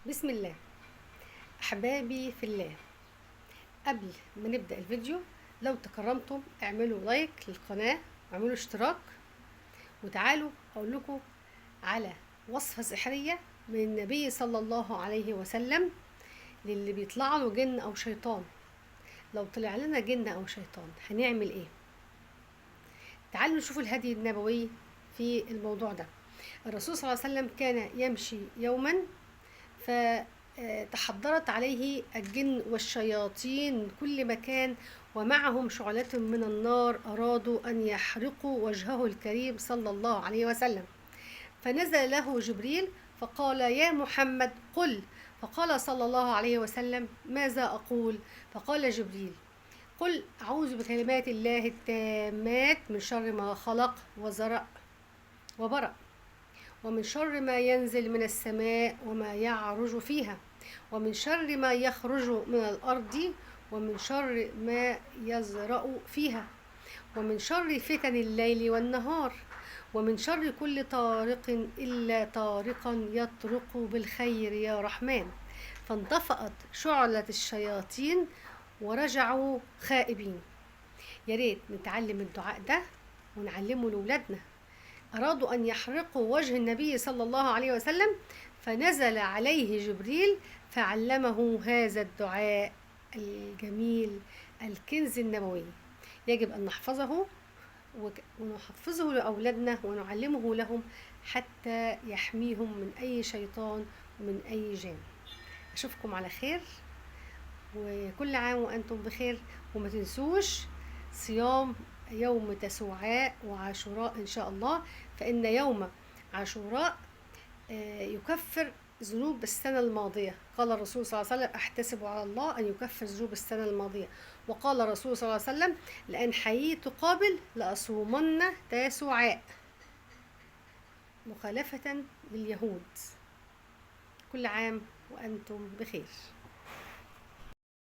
بسم الله. أحبابي في الله، قبل ما نبدأ الفيديو لو تكرمتم اعملوا لايك للقناة واعملوا اشتراك، وتعالوا أقول لكم على وصفة سحرية من النبي صلى الله عليه وسلم للي بيطلع له جن أو شيطان. لو طلع لنا جن أو شيطان هنعمل إيه؟ تعالوا نشوف الهدي النبوي في الموضوع ده. الرسول صلى الله عليه وسلم كان يمشي يوما فتحضرت عليه الجن والشياطين من كل مكان، ومعهم شعلة من النار، أرادوا أن يحرقوا وجهه الكريم صلى الله عليه وسلم. فنزل له جبريل فقال: يا محمد قل. فقال صلى الله عليه وسلم: ماذا أقول؟ فقال جبريل: قل أعوذ بكلمات الله التامات من شر ما خلق وزرع وبرأ، ومن شر ما ينزل من السماء وما يعرج فيها، ومن شر ما يخرج من الأرض، ومن شر ما يزرع فيها، ومن شر فتن الليل والنهار، ومن شر كل طارق إلا طارقا يطرق بالخير يا رحمن. فانطفأت شعلة الشياطين ورجعوا خائبين. يا ريت نتعلم الدعاء ده ونعلمه لولادنا. أرادوا أن يحرقوا وجه النبي صلى الله عليه وسلم، فنزل عليه جبريل فعلمه هذا الدعاء الجميل، الكنز النبوي. يجب أن نحفظه ونحفظه لأولادنا ونعلمه لهم حتى يحميهم من أي شيطان ومن أي جان. أشوفكم على خير، وكل عام وأنتم بخير، وما تنسوش صيام يوم تسوعاء وعاشوراء إن شاء الله، فإن يوم عاشوراء يكفر ذنوب السنة الماضية. قال الرسول صلى الله عليه وسلم: أحتسب على الله أن يكفر ذنوب السنة الماضية. وقال الرسول صلى الله عليه وسلم: لأن حييت قابل لأصومن تاسوعاء، مخالفة لليهود. كل عام وأنتم بخير.